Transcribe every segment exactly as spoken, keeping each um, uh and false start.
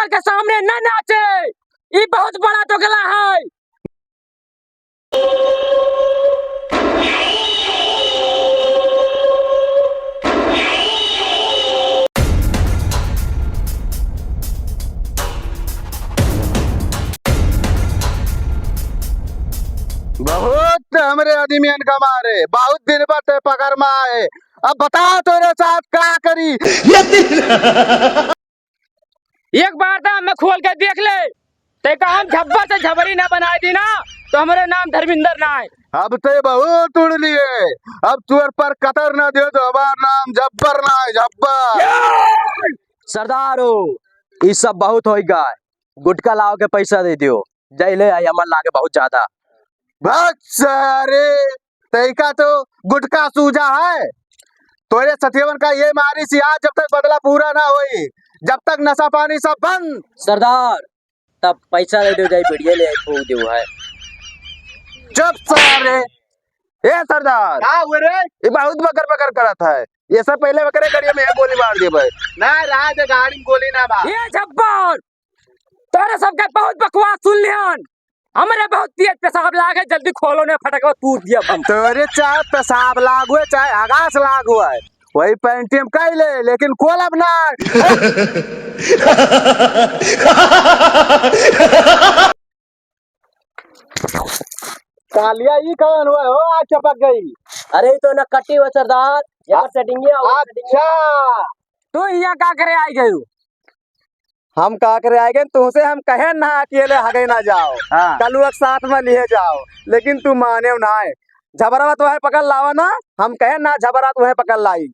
के सामने न नाचे, ई बहुत बड़ा दोगला है। बहुत हमरे आदमियन का मारे, बहुत दिन पर ते पकड़ में आए। अब बता तोरे साथ का करी? एक बार तो हमें खोल के देख ले, ते का हम झब्बर से झबरी ना बनाए दी ना, तो हमरे नाम धर्मेंद्र ना है। अब ते बहुत उड़ लिए, अब तुअर पर कतर ना दियो तो हमार नाम झब्बर ना है, झब्बर। सरदार हो, ई सब बहुत होई गा, गुटखा लाव के पैसा दे दियो, जाई ले आई, हमर लागे बहुत ज्यादा। भाग सारे, तैका तो गुटखा सूझा है। तोरे सथियवन का ये मारी सी आज जब तक बदला पूरा ना होई, जब तक नशा पानी सब बंद। सरदार, तब पैसा दे दो, जाई बढ़िया ले आई, फूक दो है। चुप सारे। ए सरदार, का हुए रे? ये बहुत बकर बकर करत है। ये सब पहले बकरे करिए में गोली मार देबे। ना, राज गाड़ी में गोली ना बा। ए झब्बर, तोरे सबके बहुत बकवास सुन लिहन। हमरे बहुत तेज पेशाब लागे, जल्दी खोलो ने फटकवा तूर दिया हम। तोरे चाहे पेशाब लाग हुए, चाहे हगास लाग हुए, वही पैंटी में कह ले, लेकिन खोलब ना। कालिया ई कौन हुआ हो, आज चपक गई? अरे, ई तो नकटी हुआ सरदार, एकर आ-, setting ही हुआ, setting ही। अच्छा। तू यहाँ का करे आई गयू? हम का करे आए गए, तुमसे हम कहे ना अकेले हगे ना जाओ, हाँ। कलुआ के साथ में लिए जाओ, लेकिन तू माने ना है। झबरा तो है पकड़ लावा ना, हम कहे ना झबरा तो है पकड़ लाई,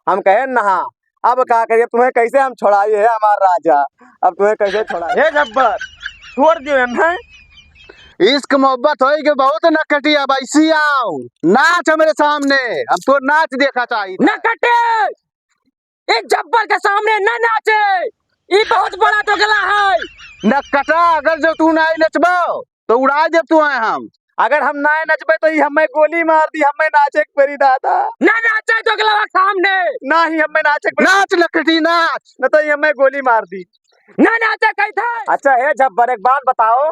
हम कहे ना। अब का करिए, तुम्हें कैसे हम छोड़ाई है हमार राजा, अब तुम्हें कैसे छोड़ाई? हे झब्बर, छोड़ दियो इन्हें। इश्क मोहब्बत होई के बहुत नकटी, अब ऐसी आओ, नाच हमरे सामने, अब तो नाच देखा चाहिए। नकटी! ई जब्बर के सामने न नाचे, ई बहुत बड़ा दोगला है। नकटा, अगर जो तू नाई नचबो, तो उड़ाई देब तू है हम। अगर हम नाई नचबे, तो ई हमें गोली मार दी, हमें नाचे के परी दादा। न नाचे दोगला के सामने। ना ही हमें नाचे के परी। नाच नकटी, नाच। न तो ई हमें गोली मार दी। न नाचे कही थे। अच्छा, हे जब्बर, एक बात बताओ,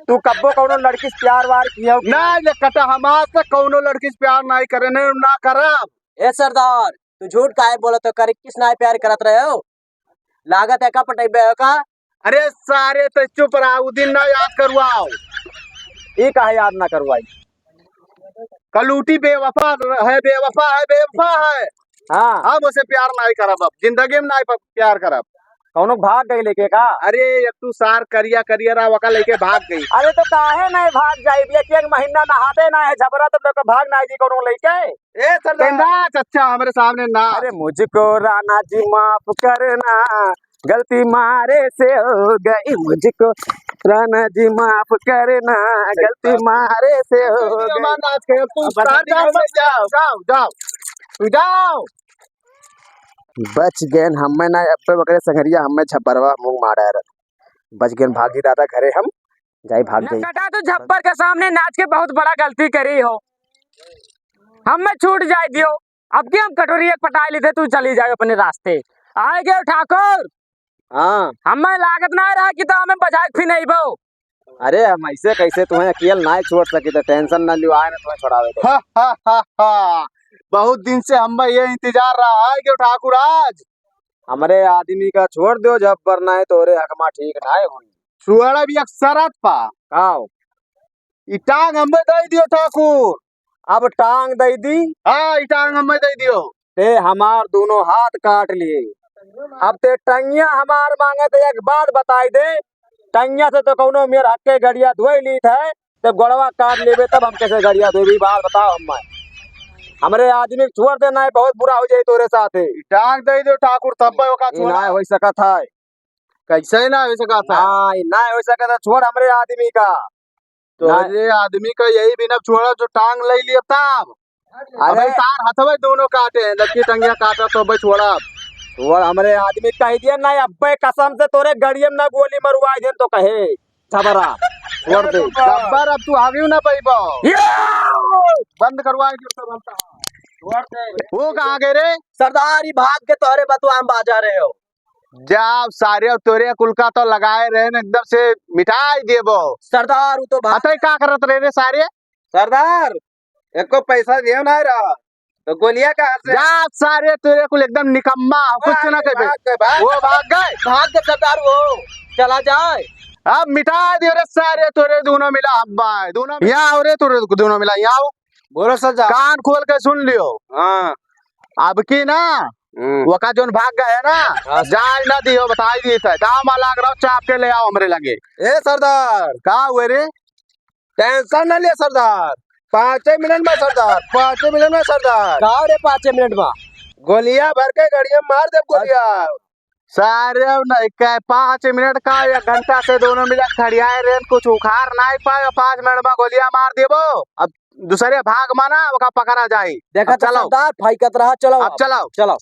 तू कब्बो कौनो लड़की से प्यार वार किया हो कि ना, नकटा, हम आज तक कौनो लड़की से प्यार नाई करे, नहीं, ना करब। ए सरदार, तू झूठ काहे बोलत हो? कर इक्कीस नाई प्यार करत रहे हो, लागत है का पटैबे हो का? अरे सारे, तो चुप रहा, उ दिन ना याद करवाओ। ई काहे याद ना करवाई? कलूटी बेवफा है, बेवफा है, बेवफा है। हाँ। हम उसे प्यार नाई करब, अब जिंदगी में नाई प-, प्यार करब। कौनो भाग गई लेके का? अरे, एक तू सार करिया करिया रहा, वका लेके भाग गई। अरे, तो काहे नाई भाग जाई? एक, एक महीना नहाते ना है, झबरा तो लेके भाग नाई जी कौनो लेके। ए सरदार। नाच, अच्छा, हमरे सामने नाच। अरे, मुझको राना जी माफ करना, गलती मारे से हो गई, मुझको राना जी माफ करना, गलती मारे से हो गई। हमार नाच के तू अब बता साथ दे, जाओ, जाओ, जाओ, जाओ, तू जाओ। बच गए हमें ना, अब्बे बकरे संगरिया, हमें झबरवा मुंह मारा है। बच गए, भागी दादा घरे हम, जाई भाग जाई। नकटा, तू झब्बर के सामने नाच के बहुत बड़ा गलती करी हो, हमें छूट जाए दियो। अब की हम कटोरी एक पटाई ली थे, तू चली जाए अपने रास्ते। आए गए ठाकुर। हाँ। हमें लागत ना रहा कि तो हमें बजाए फिर नहीं बो। अरे, हम ऐसे कैसे तुम्हें अकेल ना छोड़ सकी, तो tension ना लियो, आए ना तुम्हें छोड़ावे के। हा, हा, हा, हा। बहुत दिन से हम ये इंतजार रहा है कि ठाकुर आज हमरे आदमी का छोड़ दो, जब वरना है तोरे हकमा ठीक ना है होई। छोड़ा भी एक शरत पा। का हो? ई टांग हमें दे दियो ठाकुर। अब टांग दे दी। हाँ, ई टांग हमें दे दियो। ते हमार दोनों हाथ काट लिए। अब ते टंगिया हमार मांगे, ते एक बात बताई दे, टंगिया से तो कौनो मेर हक के गड़िया धोई लीत है, ते गोड़वा काट लेबे तब हम कैसे गड़िया धोबी? बात बताओ हमें। हमरे आदमी के छोड़ दे, नाहीं बहुत बुरा हो जाई तोरे साथे। टांग दे दो ठाकुर, तब ओका ई छोड़ा। नाहीं हो सकत है। कैसे ना हो सकत है? हाँ, ई नाहीं हो सकत है, छोड़ हमरे आदमी का। तो नाहीं। ये आदमी का यही बिना छोड़ा जो टांग ले लिया तब। अरे। अबे तार हथवे दोनों काटे हैं, लड़की टंगिया काटा तो अबे छोड़ा। छोड़ हमरे आदमी कह दिया ना, अबे कसम से तोरे गड़ियम ना गोली मरवाई देन तो कहे, झबरा, छोड़ दे। जब्बर, अब तू आगे ना पैबो। बंद करवाए के सब बनता है। छोड़ दे। वो कहाँ गए रे? सरदार, ई भाग के तोहरे बतवा हम बाजा रहे हो। जा सारे, तोरे कुल का तो लगाए रहे न, एकदम से मिटाई देबो। सरदार, वो तो भाग अतई का करत रहे रे सारे? सरदार, एको पैसा दियो ना रहा, तो गोलिया कहाँ से? जा सारे, तोरे कुल एकदम निकम्मा, कुछ भाग ना गए, करबे। भाग गए, भाग वो गए। भाग गए। भाग गए सरदार, वो चला जाए। अब मिटा दियो रे सारे, तोरे दोनों मिला, हम बाय, दोनों यहाँ आओ रे, तोरे दोनों मिला, यहाँ आओ। बोलो सरदार। कान खोल के सुन लियो। हाँ। अब की ना, हम्म। वका जोन भाग गए ना, हाँ। जाए ना दियो, बताई दी थे। दाव मा लाग रहो, चाप के ले आओ हमरे लगे। ए सरदार। का हुए रे? टेंशन ना ले सरदार, पाँचे मिनट में सरदार, पाँचे मिनट में सरदार। का रे पाँचे मिनट में? गोलियां भर के गड़िया मार देब गोलियां। सारे अब नहीं कहे, पाँच मिनट का, एक घंटा से दोनों मिला खड़ियाए रहे, कुछ उखाड़ नहीं पाए, पाँच मिनट में गोलियां मार देबो। अब दूसरे भाग माना, ओका पकड़ा जाई। देखा अब तो चलाओ। सरदार, फाइकत रहा, चलाओ अब आप। चलाओ। चलाओ।